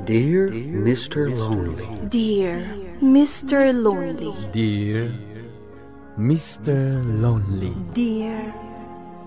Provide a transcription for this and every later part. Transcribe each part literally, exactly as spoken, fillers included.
Dear Mister Lonely. Dear Mister Lonely. Dear Mister Lonely. Dear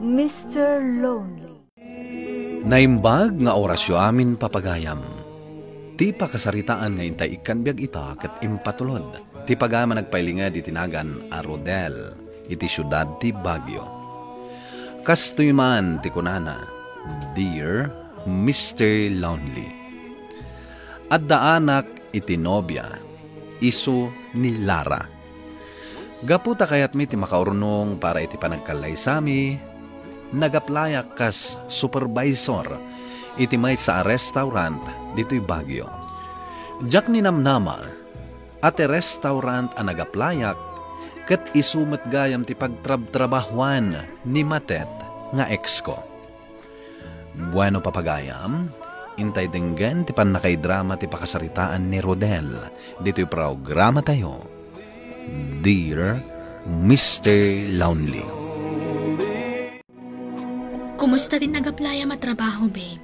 Mister Lonely. Naimbag nga orasyo amin, papagayam. Ti pakasaritaan nga intay ikkan biag ita ket impatulod. Ti pagayam a nagpailinged iti nagan a Rodel iti siudad ti Baguio. Kastoy man ti kunana, "Dear Mister Lonely." Adda anak iti nobia, isu ni Lara. Gapu ta kayatmi ti makaurnong para iti panagkallaysami, nagaplayak kas supervisor iti maysa a restaurant ditoy Baguio. Diak ninamnama a ti restaurant a nagaplayak ket isu met gayam ti pagtrabtrabahuan ni Matet nga ex ko. Bueno, papagayam, intay denggen ti pannakaidrama ti pakasaritaan ni Rodel ditoy programatayo, Dear Mister Lonely. Kumusta ti nagaplayam a trabaho, babe?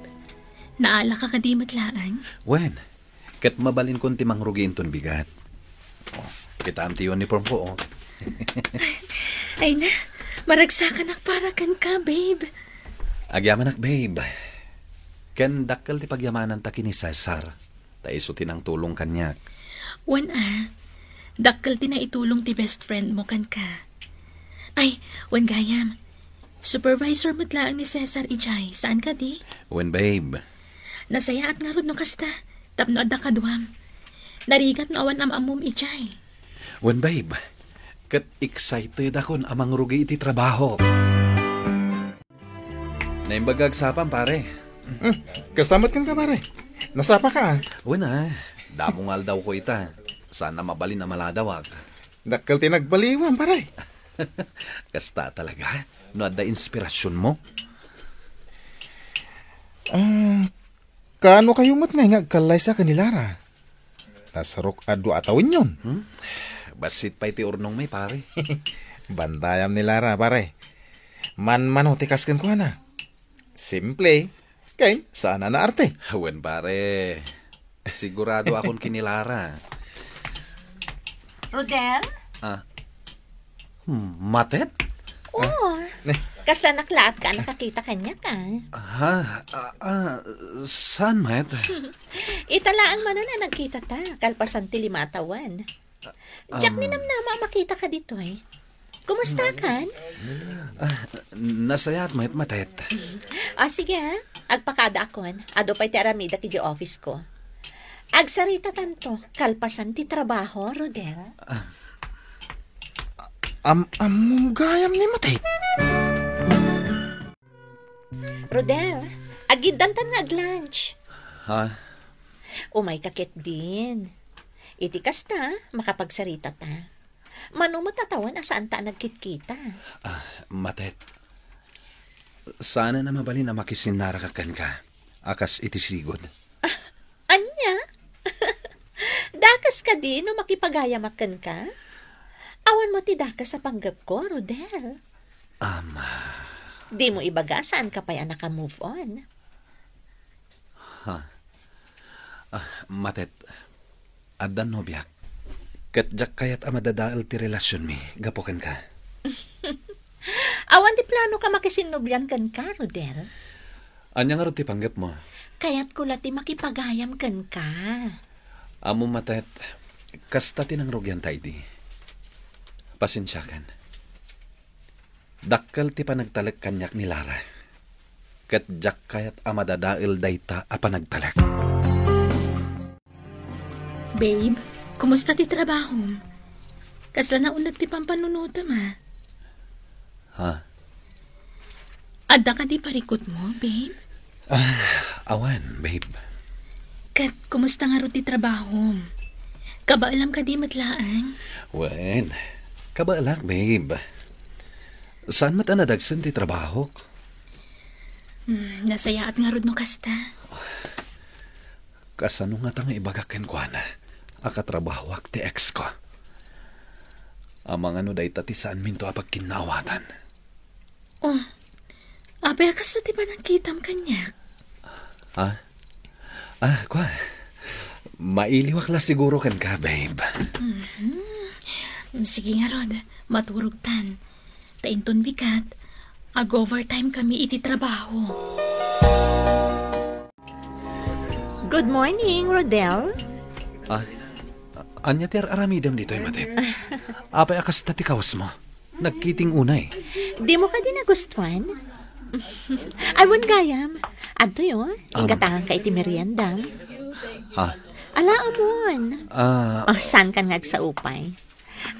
Naala ka kadi met laeng? Wen, ket mabalinkon ti mangrugi inton bigat. Oh, kitaem ti uniform ko, oh. Ay na, maragsakanak para kenka, babe. Agyamanak, babe. Ken dakkel ti pagyamananta ken ni Cesar, ta isu ti nangtulong kaniak. Wen a, dakkel ti naitulong ti best friend mo kenka. Ay, wen gayam, supervisor met laeng ni Cesar idiay, saan kadi? Wen, babe. Nasayaat ngarud no kasta, tapno adda kaduam. Narigat no awan am-ammom idiay. Wen, babe. Ket excited akon a mangrugi iti trabaho. Naimbag nga agsapam, pare. Hmm, kasta met kenka, pare. Nasapa ka, ah? Wen a, damo nga aldaw ko ita. Saan a mabalin a maladawak. Dakkel ti nagbaliwam, pare. Kasta talaga? No adda inspirasyon mo? Ah, kaano kayo met ngay nga agkallaysa ken ni Lara? Nasarok a dua a tawenyon. Hmm? Bassit pay ti urnongmi, pare. Bantayam ni Lara, pare. Manmano ti kas kenkuana. Simple, ken saan a naarte. Wen, pare. Sigurado akon ken ni Lara. Rodel? Ah. Hmm, Matet? Oo. Ah, ne. Kasla naklaat-ka a nakakita kaniak, ah. Ha? Ah, ah, saan, Matet? Ita laeng manen a nagkitata, kalpasan ti lima a tawen. Diak Um, ninamnama a makitaka ditoy. Kumusta kan? Ah, nasayaat met, Matet. Ah, sige, ha? Agpakadaakon. Adu pay ti aramidek idiay office ko. Agsaritatanto, kalpasan ti trabaho, Rodel. Ah, am-, ammom gayam ni Matet? Rodel, agiddantan nga ag-lunch. Ha? Umayka ketdin. Iti kasta, makapagsaritata. Mano met a tawen a saanta a nagkitkita. Ah, Matet. Saanen a mabalin a makisinnaraka kenka, a kas iti sigud. Ah, ania? Dakes kadi no makipagayamak kenka? Awan mo ti dakes a panggepko, Rodel. Ama. Dimo ibaga a saanka pay a naka-move on. Ha? Ah, Matet, addan nobiak. Ket diak kayat a madadael ti relasionmi gapu kenka. Awan ti planoka makisinnobian kenka, Rodel? Ania ngarud ti panggepmo? Kayatko la ti makipagayam kenka. Ammom, Matet, kasta ti nangrugianta idi. Pasensiakan. Dakkel ti panagtalek kaniak ni Lara. Ket diak kayat a madadael dayta a panagtalek. Babe, kumusta ti trabahom? Kasla nauneg ti pampanunotem, a? Ha? Adda kadi parikutmo, babe? Ah, awan, babe. Ket kumusta ngarud ti trabahom? Kabaelam kadi met laeng? Wen, kabaelak, babe. Saan met a nadagsen ti trabahok? Hmm, nasayaat ngarud no kasta. Kasano ngata nga ibagak kenkuana a katrabahoak ti ex ko? Amangan no dayta ti saanminto a pagkinnaawatan. Oh, apay a kasta ti panagkitam kaniak? Ha? Ah, kua. Mailiwak la siguro kenka, babe. Mhm. Sige ngarud, maturogtan. Ta inton bigat, ag-overtime kami iti trabaho. Good morning, Rodel. Ah, ania ti ar-aramidem ditoy, Matet? Apay a kasta ti kawesmo? Nagkiting unay. Dimo kadi nagustuan? Ay, wen gayam. Adtoy, o. Um. Inggatanganka iti merienda. Ha? Ala, ammom. Ah. O, saankan nga agsaupay?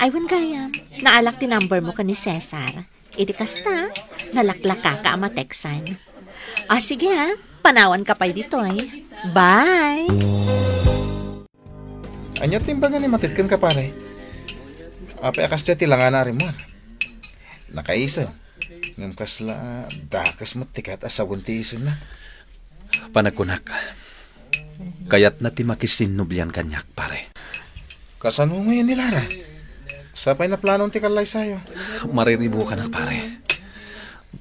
Ay, wen gayam. Naalak ti number mo ken ni Cesar. Iti kasta, nalaklakaka a mateksan. O, sige, ha. Panawanka pay ditoy. Bye! Ania ti imbaga ni Matet kenka, pare? Apay a kasdiay ti langana a rimmuar? Nakaisem. Ngem kasla dakes met ti kayat a sawen ti isemna. Panagkunak, kayatna ti makisinnublian kaniak, pare. Kasano ngayen ni Lara? Sapay naplanon ti kallaysayo? Mariribukanak, pare.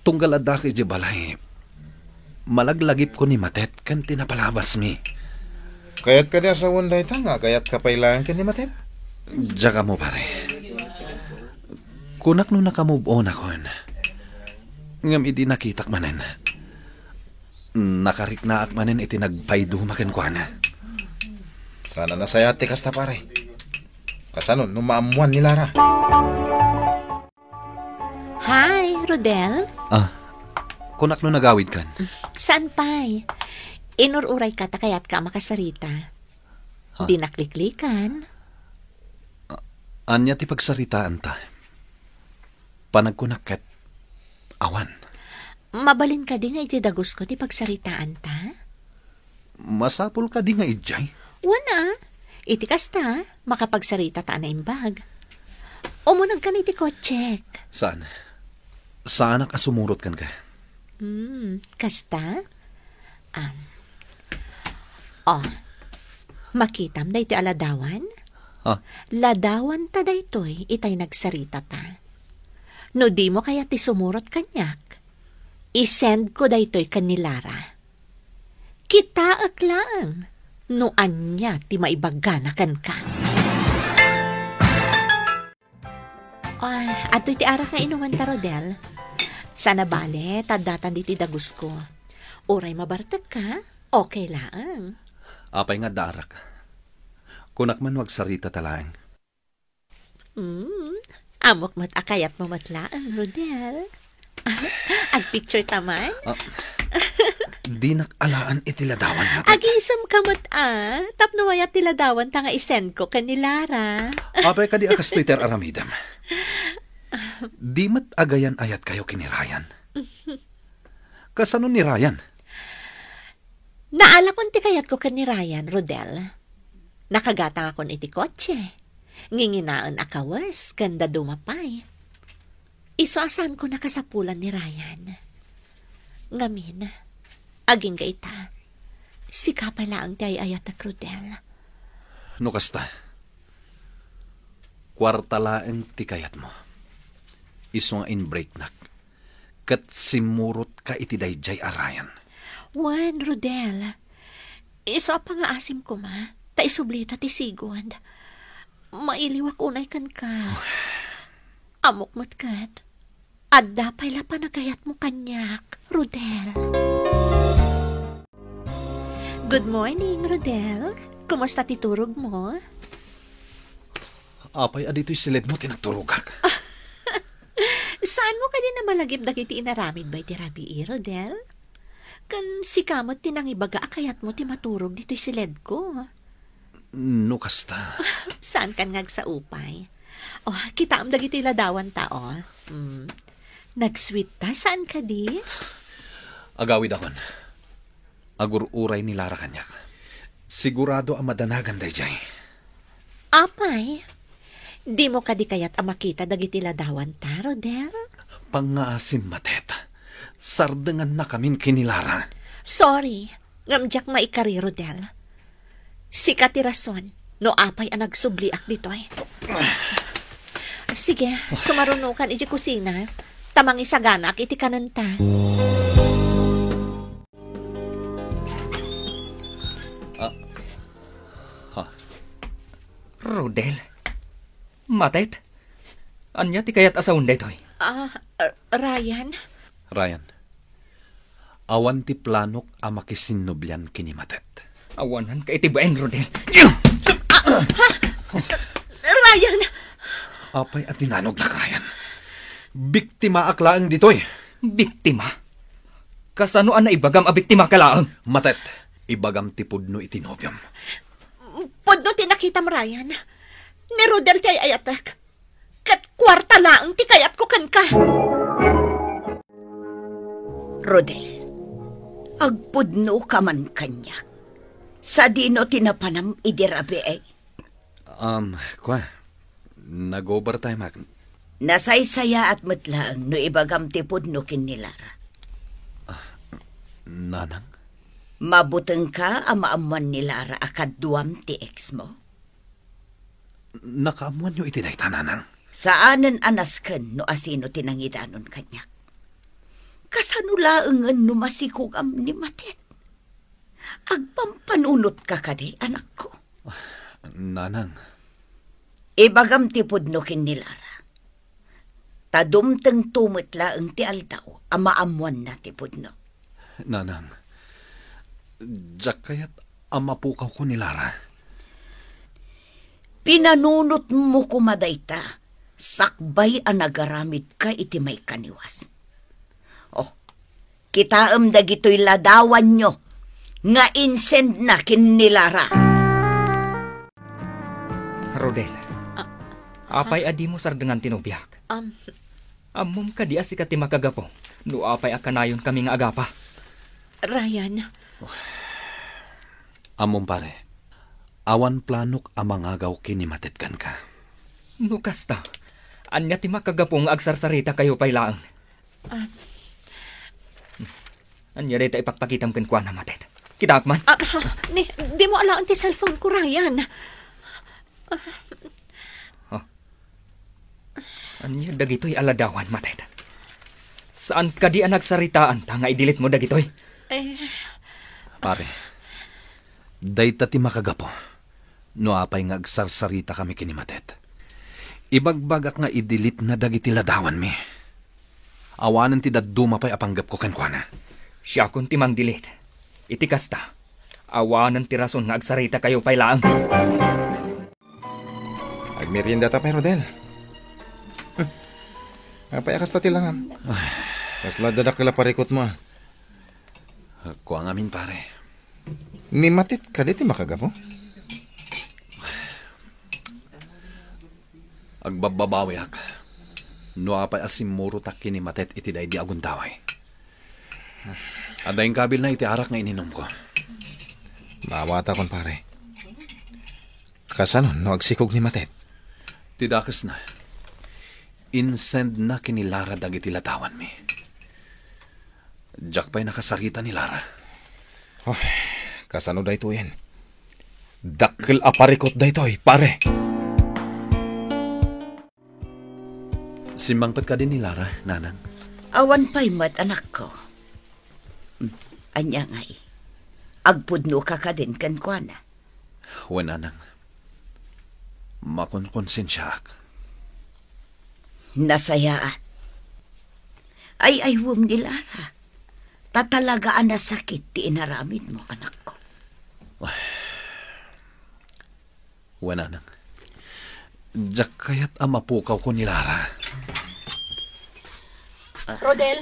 Tunggal adda idiay balay, malaglagipko ni Matet ken ti napalabasmi. Kayat kadi a sawen dayta nga agayatka pay laeng ken ni Matet? Diak ammo, pare. Kunak no naka-move on akon. Ngem idi nakitak manen, nakariknaak manen iti nagpaiduma kenkuana. Saan a nasayaat ti kasta, pare. Kasano no maammoan ni Lara? Hi, Rodel. Ah, kunak no nagawidkan. Saan pay? Inur-urayka ta kayatka a makasarita. Ha? Di nakliklikan. A-, ania ti pagsaritaanta? Panagkunak ket awan. Mabalin kadi nga idiay dagusko ti pagsaritaanta? Masapul kadi nga idiay? Wen a. Iti kasta, makapagsaritata a naimbag. Umunegkan iti kotsek. Saan? Saanak a sumurot kenka. Hmm, kasta? Am. O, makitam daytoy a ladawan? Ha? Ladawanta daytoy itay nagsaritata. No dimo kayat ti sumurot kaniak, isendko daytoy ken ni Lara. Kitaek laeng no ania ti maibagana kenka. Ay, adtoy ti arak nga inumanta, Rodel. Saan a bale, ta addatan ditoy dagusko. Uray mabartekka, okay laeng. Apay nga adda arak? Kunak man no agsaritata laeng. Hmm, ammok met a kayatmo met laeng, Rodel. Agpicture ta man? Ah, dinak alaan iti ladawan, Matet. Agisemka met a, tapno mayat ti ladawanta nga isendko ken ni Lara. Apay kadi a kastoy ti ar-aramidem? Di met agayan-ayatkayo ken ni Ryan? Kasano ni Ryan? Naalakon ti kayatko ken ni Ryan, Rodel. Nakagatangakon iti kotse. Nginginaen a kawes ken dadduma pay. Isu a saanko nakasapulan ni Ryan. Ngamin, agingga ita, sika pay laeng ti ay-ayatek, Rodel. No kasta, kuarta laeng ti kayatmo. Isu nga inbreaknak, ket simmurotka iti daydiay a Ryan. Wen, Rodel, isu a pangaasim koma, ta isublita ti sigud. Mailiwak unay kenka. Ammok met ket, adda pay la panagayatmo kaniak, Rodel. Good morning, Rodel. Kumusta ti turogmo? Apay a ditoy siledmo ti nagturogak? Saanmo kadi namalagip dagiti inaramidmo iti rabii, Rodel? Ken sika met ti nangibaga a kayatmo ti maturog ditoy siledko. No kasta. Saankan nga agsaupay? O, kitaem dagitoy ladawanta, o. Mm. Nagsweet ta, saan kadi? Agawidakon. Agur-uray ni Lara kaniak. Sigurado a madanagan daydiay. Apay, dimo kadi kayat a makita dagiti ladawanta, Rodel? Pangngaasim, Matet. Sardengannakamin ken ni Lara. Sorry, ngem diak maikari, Rodel. Sika ti rason no apay a nagsubliak ditoy. Sige, sumarunokan idiay kusina, ta mangisaganaak iti kanenta. Ah, Rodel? Matet? Ania ti kayat a sawen daytoy? Ah, R-, Ryan? Ryan, awan ti planok a makisinnublian ken ni Matet. Awananka iti bain, Rodel. Ryan! Apay a tinanognak, Ryan? Biktimaak laeng ditoy. Biktima? Kasano a naibagam a biktimaka laeng? Matet, ibagam ti pudno iti nobiom. Pudno ti nakitam, Ryan. Ni Rodel ti ay-ayatek. Ket kuarta laeng ti kayatko kenka. Rodel, agpudnoka man kaniak. Sadino ti napanam idi rabii? Um, kua, nag-overtime ak. Nasaysayaat met laeng no ibagam ti pudno ken ni Lara. Ah, Nanang? Mabutengka a maammuan ni Lara a kaduam ti ex mo? Nakaammuanyo iti dayta, Nanang? Saanen a nasken no asino ti nangidanon kaniak. Kasano laengen no masikogam ni Matet? Agpampanunotka kadi, anakko? Nanang. Ibagam ti pudno ken ni Lara. Ta dumtengto met laeng ti aldaw a maammuanna ti pudno. Nanang, diak kayat a mapukawko ni Lara. Pinanunotmo koma dayta, sakbay a nagaramidka iti maikaniwas. Oh, kitaem dagitoy ladawanyo nga insendna ken ni Lara. Rodel, Ah, apay a dimo sardengan ti nobiak? Um, Ammom kadi a sika ti makagapu no apay a kanayon kami nga agapa? Ryan. Ammom, pare, awan planok a mangagaw ken ni Matet kenka. No kasta, ania ti makagapu nga agsarsarita kayo pay laeng? Ah. Ania dayta ipakpakitam kenkuana, Matet? Kitaak man. Ah, ni, dimo alaen ti cellphone ko, Ryan. Oh. Ania dagitoy a ladawan, Matet? Saan kadi a nagsaritaanta nga i-delete mo dagitoy? Eh. Pare, dayta ti makagapu no apay nga agsarsarita kami ken ni Matet. Ibagbagak nga i-delete na dagiti ladawanmi. Awanen ti dadduma pay a panggepko kenkuana. Siakon ti mang-delete. Iti kasta, awanen ti rason nga agsarita kayo pay laeng. Agmeriendata pay, Rodel. Hmm. Apay a kasta ti langam? Ay. Kasla dakkel a parikutmo, ah. Kua ngamin, pare. Ni Matet kadi ti makagapu? Agbabbabawiak no apay a simmurotak ken ni Matet iti daydi a gundaway. Adda inkabilna iti arak nga ininumko. Maawatakon, pare. Kasano no agsikog ni Matet? Ti dakesna, insendna ken ni Lara dagiti ladawanmi. Diak pay nakasarita ni Lara. Oh, kasano daytoyen? Dakkel a parikut daytoy, pare. Simmangpet kadi ni Lara, Nanang? Awan pay met, anakko. Hmm, ania ngay? Agpudnoka kadin kenkuana? Wen, Nanang. Makonkonsensiaak. Nasayaat. Ay-aywem ni Lara. Ta talaga a nasakit ti inaramidmo, anakko. Wen, Nanang. Diak kayat a mapukawko ni Lara. Rodel?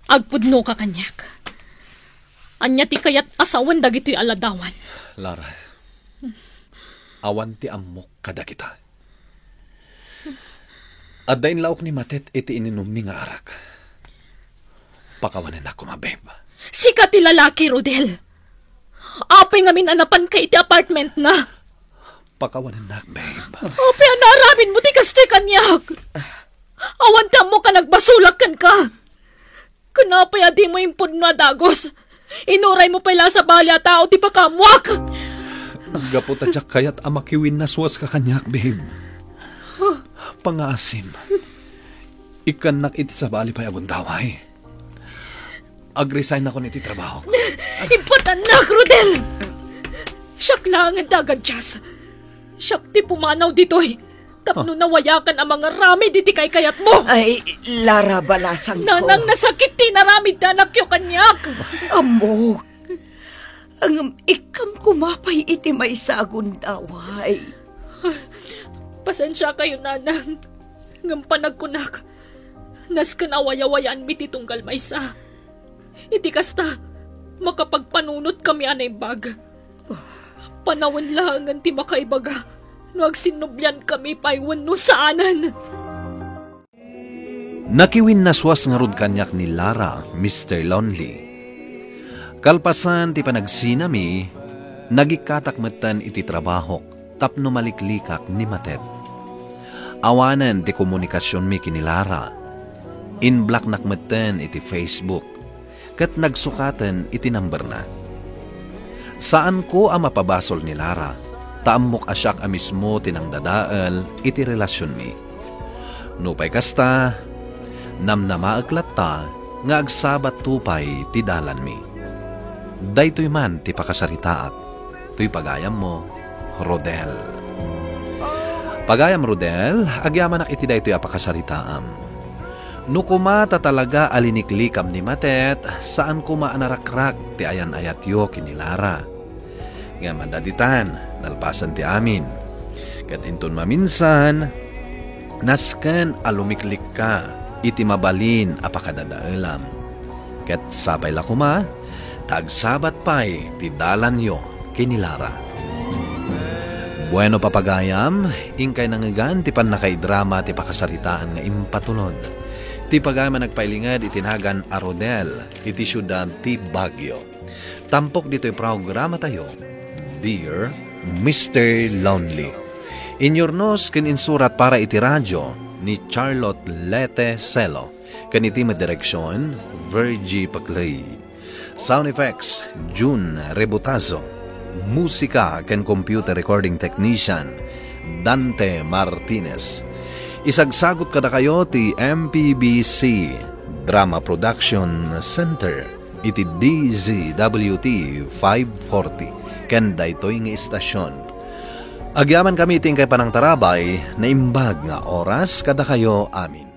Agpudnoka kaniak. Ania ti kayat a sawen dagitoy a ladawan? Lara, awan ti ammok kadagita. Adda inlaok ni Matet iti ininummi nga arak. Pakawanennak koma, babe. Sika ti lalaki, Rodel. Apay ngamin a napanka iti apartmentna? Pakawanennak, babe. Apay a naaramidmo ti kastoy kaniak? Awan ti ammok a nagbasolak kenka. Ken apay a dimo impudno a dagus? Inuraymo pay la a sabali a tao ti pakaammoak. Gapu ta diak kayat a makiwinnaswaska kaniak, babe. Pangngaasim, ikkannak iti sabali pay a gundaway. Agresignakon iti trabahok. Ipatannak, Rodel! Siak laengen ti agadias. Siak ti pumanaw ditoy. Tapno nawayakan a mangaramid iti kaykayatmo. Ay, Lara, balasangko. Nanang, nasakit ti inaramid ti anakyo kaniak. Ammok. Ngem ikkam koma pay iti maysa a gundaway. Pasensiakayo, Nanang. Ngem panagkunak, nasken a wayawayaanmi ti tunggal maysa. Iti kasta, makapagpanunotkami a naimbag. Panawen laengen ti makaibaga no agsinnubliankami pay wenno saanen. Nakiwinnaswas ngarud kaniak ni Lara, Mister Lonely. Kalpasan ti panagsinami, nagikkatak metten iti trabahok tapno maliklikak ni Matet. Awanen ti komunikasionmi ken ni Lara. Inblocknak metten iti Facebook, ket nagsukaten iti numberna. Saanko a mapabasol ni Lara, ta ammok a siak a mismo ti nangdadael iti relasionmi. Nupay kasta, namnamaek latta nga agsabatto pay ti dalanmi. Daytoy man ti pakasaritaak. Toy pagayammo, Rodel. Pagayam Rodel, agyamanak iti daytoy a pakasaritaam. No koma ta talaga a liniklikam ni Matet, saan koma a narakrak ti ayan-ayatyo ken ni Lara. Ngem adda ditan, nalpasan ti amin. Ket inton maminsan, nasken a lumiklikka iti mabalin a pakadadaelam. Ket sapay la koma, ta agsabat pay ti dalanyo ken ni Lara. Bueno, papagayam, inkay nangngegan ti pannakaidrama ti pakasaritaan nga impatulod. Ti pagayam a nagpailinged iti nagan a Rodel iti siudad ti Baguio. Tampok ditoy programatayo, Dear Mister Lonely. Inyurnos ken insurat para iti radio ni Charlotte Lete Celo, ken iti met direksion, Virgie Paclay. Sound effects, June Rebutazo. Musika ken computer recording technician, Dante Martinez. Isagsagot kadakayo ti M P B C Drama Production Center iti D Z W T five forty ken daytoy nga istasyon. Agyamankami iti inkay panangtarabay, naimbag nga oras kadakayo amin.